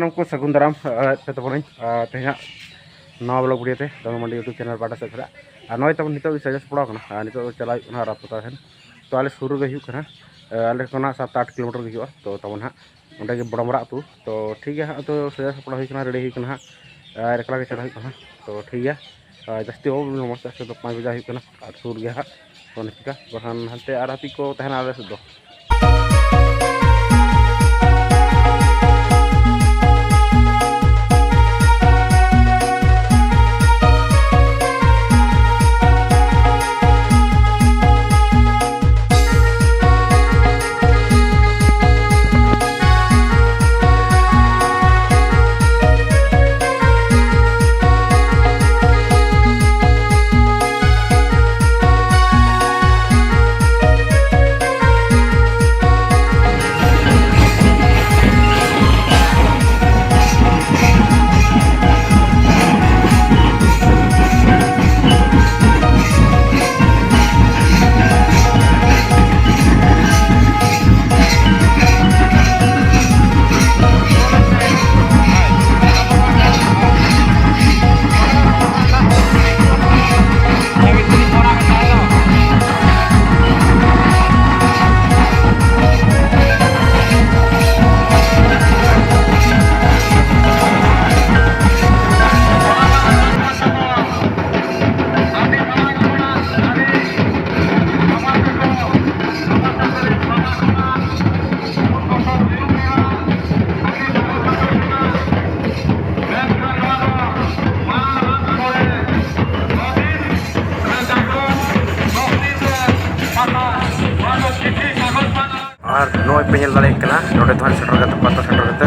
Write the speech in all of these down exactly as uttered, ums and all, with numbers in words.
ᱩᱱᱠᱩ ᱥᱟᱹᱜᱩᱱ ᱫᱟᱨᱟᱢ, ᱟᱨ ᱯᱮ ᱛᱟᱵᱚᱱᱟᱹᱧ, ᱟᱨ ᱛᱮᱦᱮᱧᱟᱜ ᱱᱟᱣᱟ vlog video ᱛᱮ ᱫᱚᱢᱮ ᱢᱟᱱᱰᱤ YouTube channel ᱯᱟᱦᱴᱟ ᱥᱮᱫ ᱠᱷᱚᱱᱟᱜ᱾ ᱟᱨ ᱱᱚᱜᱼᱚᱭ ᱛᱟᱵᱚᱱ ᱱᱤᱛᱚᱜ ᱜᱮ ᱥᱟᱡᱟᱣ ᱥᱟᱯᱲᱟᱣ ᱠᱟᱱᱟ, ᱟᱨ ᱱᱤᱛᱚᱜ ᱫᱚ ᱪᱟᱞᱟᱣ ᱦᱩᱭᱩᱜ ᱠᱟᱱᱟ ᱨᱟᱡᱽ ᱯᱟᱛᱟ ᱥᱮᱱ᱾ ᱛᱚ ᱟᱞᱮ ᱥᱩᱨ ᱨᱮᱜᱮ ᱦᱩᱭᱩᱜ ᱠᱟᱱᱟ, ᱟᱞᱮ ᱠᱷᱚᱱᱟᱜ ᱥᱟᱛ ᱟᱴ ᱠᱤᱞᱳᱢᱤᱴᱟᱨ ᱜᱮ ᱦᱩᱭᱩᱜᱼᱟ᱾ ᱛᱚ ᱛᱟᱵᱚᱱ ᱦᱟᱸᱜ ᱚᱸᱰᱮ ᱜᱮ ᱵᱚᱲᱚᱢ ᱨᱟᱜ ᱟᱹᱛᱩ᱾ ᱛᱚ ᱴᱷᱤᱠ ᱜᱮᱭᱟ ᱦᱟᱸᱜ, ᱛᱚ ᱥᱟᱡᱟᱣ ᱥᱟᱯᱲᱟᱣ ᱦᱩᱭ ᱠᱟᱱᱟ, ᱨᱮᱰᱤ ᱦᱩᱭ ᱠᱟᱱᱟ ᱦᱟᱸᱜ, ᱟᱨ ᱮᱠᱞᱟ ᱜᱮ ᱪᱟᱞᱟᱜ ᱦᱩᱭᱩᱜ ᱠᱟᱱᱟ ᱦᱟᱸᱜ᱾ ᱛᱚ ᱴᱷᱤᱠ ᱜᱮᱭᱟ, ᱟᱨ ᱡᱟᱹᱥᱛᱤ ᱵᱟᱵᱚᱱ ᱵᱤᱞᱚᱢᱟ, ᱪᱮᱫᱟᱜ ᱥᱮ ᱫᱚ ᱯᱟᱸᱪ ᱵᱟᱡᱟ ᱦᱩᱭᱩᱜ ᱠᱟᱱᱟ ᱟᱨ ᱥᱩᱨ ᱜᱮᱭᱟ ᱦᱟᱸᱜ᱾ ᱛᱚ ᱚᱱᱟ ᱪᱤᱠᱟ ᱵᱟᱠᱷᱟᱱ ᱦᱟᱱᱛᱮ ᱟᱨ ᱦᱟᱹᱯᱤᱫ ᱠᱚ ᱛᱟᱦᱮᱱᱟ ᱟᱞᱮ ᱥᱮᱫ ᱫᱚ᱾ ᱟᱨ ᱱᱚᱜᱼᱚᱭ ᱯᱮ ᱧᱮᱞ ᱫᱟᱲᱮᱭᱟᱜ ᱠᱟᱱᱟ, ᱱᱚᱰᱮ ᱫᱚ ᱦᱟᱸᱜ ᱥᱮᱴᱮᱨ ᱠᱟᱛᱮ, ᱯᱟᱛᱟ ᱥᱮᱴᱮᱨ ᱠᱟᱛᱮ,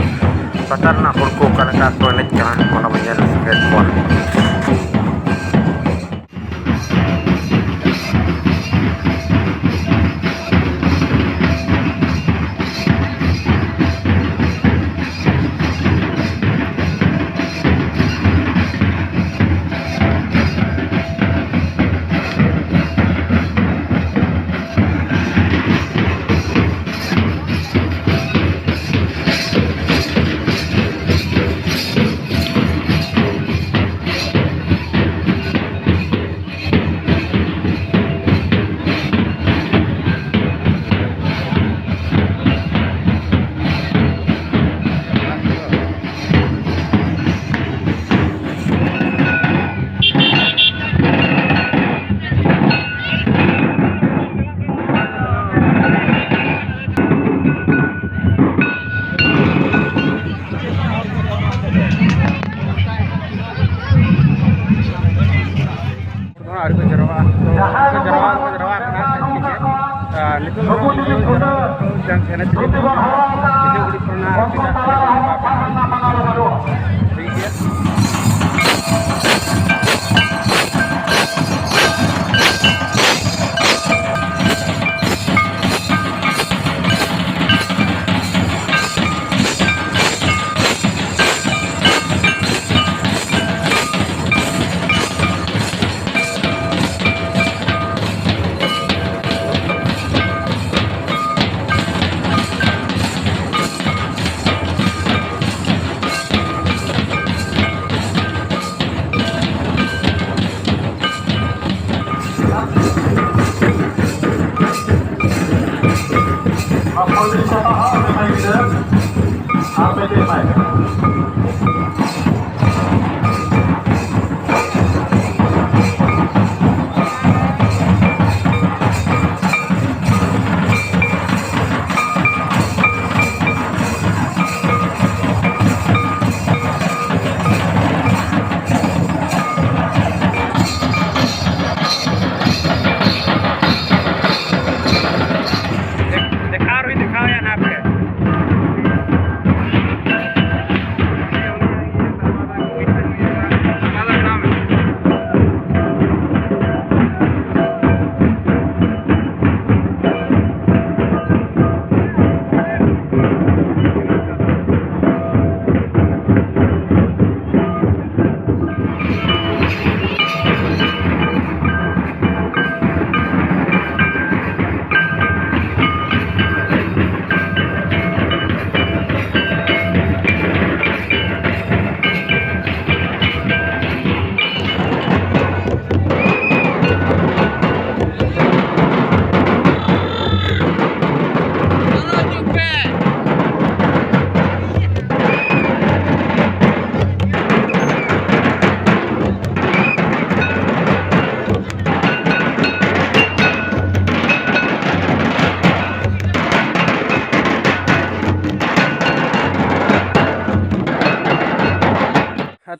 ᱯᱟᱛᱟ ᱨᱮᱱᱟᱜ ᱦᱚᱲ ᱠᱚ ᱚᱠᱟ ᱞᱮᱠᱟ ᱠᱚ ᱮᱱᱮᱡ ᱠᱟᱱᱟ, ᱚᱱᱟ ᱵᱚᱱ ᱧᱮᱞ ᱠᱮᱫ ᱠᱚᱣᱟ᱾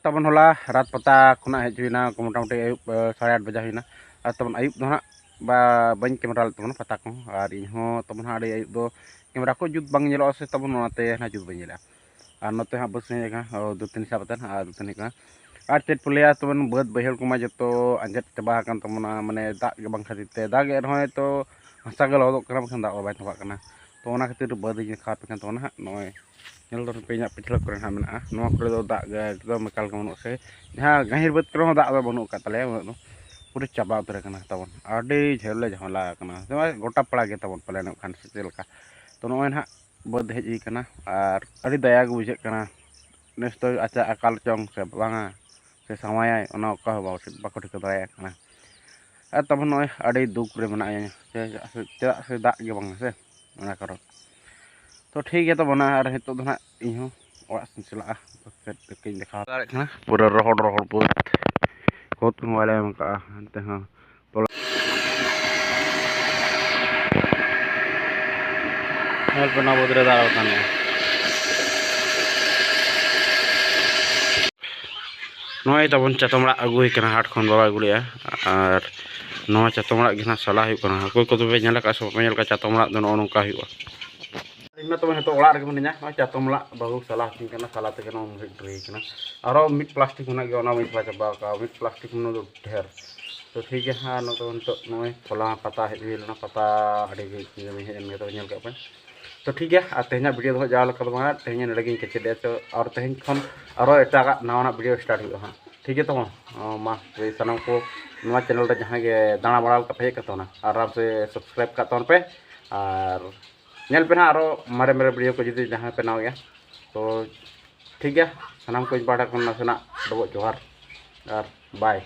ᱛᱟᱵᱚᱱ ᱦᱚᱞᱟ ᱨᱟᱛ ᱯᱟᱛᱟ ᱠᱷᱚᱱᱟᱜ ᱦᱮᱡ ᱦᱩᱭᱱᱟ, ᱢᱚᱴᱟᱢᱩᱴᱤ ᱟᱹᱭᱩᱵ ᱥᱟᱲᱮ ᱟᱴ ᱵᱟᱡᱟ ᱦᱩᱭᱱᱟ᱾ ᱟᱨ ᱛᱟᱵᱚᱱ ᱟᱹᱭᱩᱵ ᱫᱚ ᱦᱟᱸᱜ ᱵᱟ ᱵᱟᱹᱧ ᱠᱮᱢᱮᱨᱟ ᱞᱮᱫ ᱛᱟᱵᱚᱱᱟ ᱯᱟᱛᱟ ᱠᱚᱦᱚᱸ, ᱟᱨ ᱤᱧ ᱦᱚᱸ ᱛᱟᱵᱚᱱ ᱦᱟᱸᱜ ᱟᱹᱰᱤ ᱟᱹᱭᱩᱵ ᱫᱚ ᱠᱮᱢᱮᱨᱟ ᱠᱚ ᱡᱩᱛ ᱵᱟᱝ ᱧᱮᱞᱚᱜᱼᱟ ᱥᱮ ᱛᱟᱵᱚᱱ, ᱚᱱᱟᱛᱮ ᱦᱟᱸᱜ ᱡᱩᱛ ᱵᱟᱹᱧ ᱧᱮᱞᱟ᱾ ᱟᱨ ᱱᱚᱛᱮ ᱦᱟᱸᱜ ᱵᱟᱹᱥ ᱦᱮᱡ ᱟᱠᱟᱱᱟ, ᱚ, ᱫᱟᱹᱛᱟᱹᱱᱤ ᱥᱟᱵ ᱠᱟᱛᱮᱫ ᱟᱨ ᱫᱟᱹᱛᱟᱹᱱᱤ ᱠᱟᱱᱟ᱾ ᱟᱨ ᱪᱮᱫ ᱯᱮ ᱞᱟᱹᱭᱟ, ᱛᱟᱵᱚᱱ ᱵᱟᱹᱫᱽ ᱵᱟᱹᱭᱦᱟᱹᱲ ᱠᱚᱢᱟ ᱡᱚᱛᱚ ᱟᱸᱡᱮᱫ ᱪᱟᱵᱟ ᱟᱠᱟᱱ ᱛᱟᱵᱚᱱᱟ, ᱢᱟᱱᱮ ᱫᱟᱜ ᱜᱮ ᱵᱟᱝ ᱠᱷᱟᱹᱛᱤᱨ ᱛᱮ᱾ ᱫᱟᱜ ᱮᱫ ᱨᱮᱦᱚᱸᱭ ᱛᱚ ᱦᱟᱥᱟ ᱜᱮ ᱞᱚᱦᱚᱫᱚᱜ ᱠᱟᱱᱟ, ᱵᱟᱠᱷᱟᱱ ᱫᱟᱜ ᱫᱚ ᱵᱟᱭ ᱛᱚᱸᱵᱟᱜ ᱠᱟᱱᱟ᱾ ᱛᱚ ᱚᱱᱟ ᱠᱷᱟᱹᱛᱤᱨ ᱵᱟᱹᱫᱽ ᱤᱧ ᱠᱷᱟᱨᱟᱯ ᱟᱠᱟᱱ ᱛᱟᱵᱚᱱᱟ ᱦᱟᱸᱜ᱾ ᱱᱚᱜᱼᱚᱭ ᱧᱮᱞ ᱫᱚ ᱯᱮ ᱤᱧᱟᱹᱜ ᱯᱤᱪᱷᱞᱟᱹ ᱠᱚᱨᱮ ᱦᱟᱸᱜ ᱢᱮᱱᱟᱜᱼᱟ, ᱱᱚᱣᱟ ᱠᱚᱨᱮ ᱫᱚ ᱫᱟᱜ ᱜᱮ ᱮᱠᱫᱚᱢ ᱮᱠᱟᱞ ᱜᱮ ᱵᱟᱹᱱᱩᱜᱼᱟ, ᱥᱮ ᱡᱟᱦᱟᱸ ᱜᱟᱹᱦᱤᱨ ᱵᱟᱹᱫᱽ ᱠᱚᱨᱮ ᱦᱚᱸ ᱫᱟᱜ ᱫᱚ ᱵᱟᱹᱱᱩᱜ ᱟᱠᱟᱫ ᱛᱟᱞᱮᱭᱟ ᱩᱱᱟᱹᱜ ᱫᱚ, ᱯᱩᱨᱟᱹ ᱪᱟᱵᱟ ᱩᱛᱟᱹᱨ ᱟᱠᱟᱱᱟ ᱛᱟᱵᱚᱱ᱾ ᱟᱹᱰᱤ ᱡᱷᱟᱹᱞ ᱞᱮ ᱡᱷᱟᱢᱮᱞᱟ ᱟᱠᱟᱱᱟ, ᱥᱮ ᱜᱚᱴᱟ ᱯᱟᱲᱟ ᱜᱮ ᱛᱟᱵᱚᱱ ᱯᱟᱞᱮᱱᱚᱜ ᱠᱷᱟᱱ ᱥᱮ ᱪᱮᱫ ᱞᱮᱠᱟ᱾ ᱛᱚ ᱱᱚᱜᱼᱚᱭ ᱱᱟᱦᱟᱜ ᱵᱟᱹᱫᱽ ᱦᱮᱡ ᱦᱩᱭ ᱟᱠᱟᱱᱟ, ᱟᱨ ᱟᱹᱰᱤ ᱫᱟᱭᱟ ᱜᱮ ᱵᱩᱡᱷᱟᱹᱜ ᱠᱟᱱᱟ᱾ ᱱᱮᱥ ᱫᱚ ᱟᱪᱪᱷᱟ ᱟᱠᱟᱞ ᱪᱚᱝ ᱥᱮ ᱵᱟᱝᱟ, ᱥᱮ ᱥᱟᱶᱟᱭᱟᱭ, ᱚᱱᱟ ᱚᱠᱟ ᱦᱚᱸ ᱵᱟᱠᱚ ᱴᱷᱤᱠᱟᱹ ᱫᱟᱲᱮᱭᱟᱜ ᱠᱟᱱᱟ᱾ ᱟᱨ ᱛᱟᱵᱚᱱ ᱱᱚᱜᱼᱚᱭ ᱟᱹᱰᱤ ᱫᱩᱠ ᱨᱮ ᱢᱮᱱᱟᱜᱼᱟ, ᱪᱮᱫᱟᱜ ᱥᱮ, ᱪᱮᱫᱟᱜ ᱥᱮ ᱫᱟᱜ ᱜᱮ ᱵᱟᱝᱟ ᱥᱮ, ᱚᱱᱟ ᱠᱟᱨᱚᱱ᱾ ᱛᱚ ᱴᱷᱤᱠ ᱜᱮᱭᱟ ᱛᱟᱵᱚᱱᱟ, ᱟᱨ ᱱᱤᱛᱚᱜ ᱫᱚ ᱱᱟᱦᱟᱜ ᱤᱧ ᱦᱚᱸ ᱚᱲᱟᱜ ᱥᱮᱫ ᱤᱧ ᱪᱟᱞᱟᱜᱼᱟ᱾ ᱠᱷᱮᱛ ᱠᱚᱧ ᱫᱮᱠᱷᱟᱣ ᱫᱟᱲᱮᱭᱟᱜ ᱠᱟᱱᱟ, ᱯᱩᱨᱟᱹ ᱨᱚᱦᱚᱲ ᱨᱚᱦᱚᱲ ᱵᱟᱹᱫᱽ, ᱠᱷᱚᱛ ᱠᱚᱦᱚᱸ ᱵᱟᱞᱮ ᱮᱢ ᱠᱟᱜᱼᱟ᱾ ᱮᱱᱛᱮ ᱦᱚᱸ ᱧᱮᱞ ᱯᱮ, ᱱᱚᱣᱟ ᱵᱟᱹᱫᱽ ᱨᱮ ᱫᱟᱜ ᱟᱠᱟᱱᱟ᱾ ᱱᱚᱜᱼᱚᱭ ᱛᱟᱵᱚᱱ ᱪᱟᱛᱚᱢ ᱟᱲᱟᱜ ᱟᱹᱜᱩ ᱦᱩᱭ ᱠᱟᱱᱟ, ᱦᱟᱴ ᱠᱷᱚᱱ ᱵᱟᱵᱟᱭ ᱟᱹᱜᱩ ᱞᱮᱜᱼᱟ᱾ ᱟᱨ ᱱᱚᱣᱟ ᱪᱟᱛᱚᱢ ᱟᱲᱟᱜ ᱜᱮ ᱱᱟᱦᱟᱜ ᱥᱟᱞᱟ ᱦᱩᱭᱩᱜ ᱠᱟᱱᱟ᱾ ᱚᱠᱚᱭ ᱠᱚᱫᱚ ᱯᱮ ᱧᱮᱞ ᱟᱠᱟᱫ ᱥᱮ ᱵᱟᱯᱮ ᱧᱮᱞ ᱟᱠᱟᱫ, ᱪᱟᱛᱚᱢ ᱟᱲᱟᱜ ᱫᱚ ᱱᱚᱜᱼᱚ ᱱᱚᱝᱠᱟ ᱦᱩᱭᱩᱜᱼᱟ᱾ ᱤᱧ ᱢᱟ ᱛᱚᱵᱮ ᱱᱤᱛᱚᱜ ᱚᱲᱟᱜ ᱨᱮᱜᱮ ᱢᱤᱱᱟᱹᱧᱟ᱾ ᱱᱚᱜᱼᱚᱭ ᱪᱟᱛᱚᱢ ᱟᱲᱟᱜ ᱵᱟᱹᱦᱩ ᱥᱟᱞᱟ ᱦᱚᱪᱚᱧ ᱠᱟᱱᱟ, ᱥᱟᱞᱟ ᱛᱮᱜᱮ ᱱᱚᱣᱟ ᱢᱩᱦᱤ ᱰᱨᱤ ᱠᱟᱱᱟ᱾ ᱟᱨᱚ ᱢᱤᱫ ᱯᱞᱟᱥᱴᱤᱠ ᱢᱮᱱᱟᱜ ᱜᱮᱭᱟ, ᱚᱱᱟ ᱵᱟᱹᱧ ᱥᱟᱞᱟ ᱪᱟᱵᱟ ᱟᱠᱟᱫᱼᱟ, ᱢᱤᱫ ᱯᱞᱟᱥᱴᱤᱠ ᱢᱮᱱᱟᱜ ᱫᱚ ᱰᱷᱮᱨ᱾ ᱛᱚ ᱴᱷᱤᱠ ᱜᱮᱭᱟ ᱦᱟᱸᱜ, ᱱᱚᱛᱮ ᱱᱤᱛᱚᱜ ᱱᱚᱜᱼᱚᱭ ᱦᱚᱞᱟ ᱯᱟᱛᱟ ᱦᱮᱡ ᱦᱩᱭ ᱞᱮᱱᱟ, ᱯᱟᱛᱟ ᱟᱹᱰᱤ ᱜᱮ ᱦᱮᱡ ᱮᱱ ᱜᱮᱭᱟ, ᱛᱚᱵᱮ ᱧᱮᱞ ᱠᱟᱜ ᱯᱮ᱾ ᱛᱚ ᱴᱷᱤᱠ ᱜᱮᱭᱟ, ᱟᱨ ᱛᱮᱦᱮᱧᱟᱜ ᱵᱷᱤᱰᱤᱭᱳ ᱫᱚ ᱦᱟᱸᱜ ᱡᱟᱣ ᱞᱮᱠᱟ ᱫᱚ ᱵᱟᱝ, ᱛᱮᱦᱮᱧ ᱱᱚᱰᱮ ᱜᱤᱧ ᱠᱮᱪᱮᱫᱮᱜᱼᱟ᱾ ᱛᱚ ᱟᱨ ᱛᱮᱦᱮᱧ ᱠᱷᱚᱱ ᱟᱨᱚ ᱮᱴᱟᱜᱟᱜ ᱱᱟᱣᱟᱱᱟᱜ ᱵᱷᱤᱰᱤᱭᱳ ᱥᱴᱟᱨᱴ ᱦᱩᱭᱩᱜᱼᱟ ᱦᱟᱸᱜ, ᱴᱷᱤᱠ ᱜᱮᱭᱟ ᱛᱟᱵᱚᱱ? ᱚ, ᱢᱟ ᱛᱚᱵᱮ ᱥᱟᱱᱟᱢ ᱠᱚ ᱱᱚᱣᱟ ᱪᱮᱱᱮᱞ ᱨᱮ ᱡᱟᱦᱟᱸᱭ ᱜᱮ ᱫᱟᱬᱟ ᱵᱟᱲᱟ ᱠᱟᱛᱮ ᱯᱮ ᱦᱮᱡ ᱠᱟᱱ ᱛᱟᱵᱚᱱᱟ, ᱟᱨᱟᱢ ᱥᱮ ᱥᱟᱵᱥᱠᱨᱟᱭᱤᱵᱽ ᱠᱟᱜ ᱛᱟᱵᱚᱱ ᱯᱮ᱾ ᱟᱨ ᱧᱮᱞ ᱯᱮ ᱦᱟᱸᱜ, ᱟᱨᱚ ᱢᱟᱨᱮ ᱢᱟᱨᱮ ᱵᱷᱤᱰᱤᱭᱳ ᱠᱚ ᱡᱩᱫᱤ ᱡᱟᱦᱟᱸᱭ ᱯᱮ ᱱᱟᱣᱟ ᱜᱮᱭᱟ, ᱛᱚ ᱴᱷᱤᱠ ᱜᱮᱭᱟ, ᱥᱟᱱᱟᱢ ᱠᱚ ᱤᱧ ᱯᱟᱦᱴᱟ ᱠᱷᱚᱱ ᱱᱟᱥᱮᱱᱟᱜ ᱰᱚᱵᱚᱜ ᱡᱚᱦᱟᱨ ᱟᱨ ᱵᱟᱭ᱾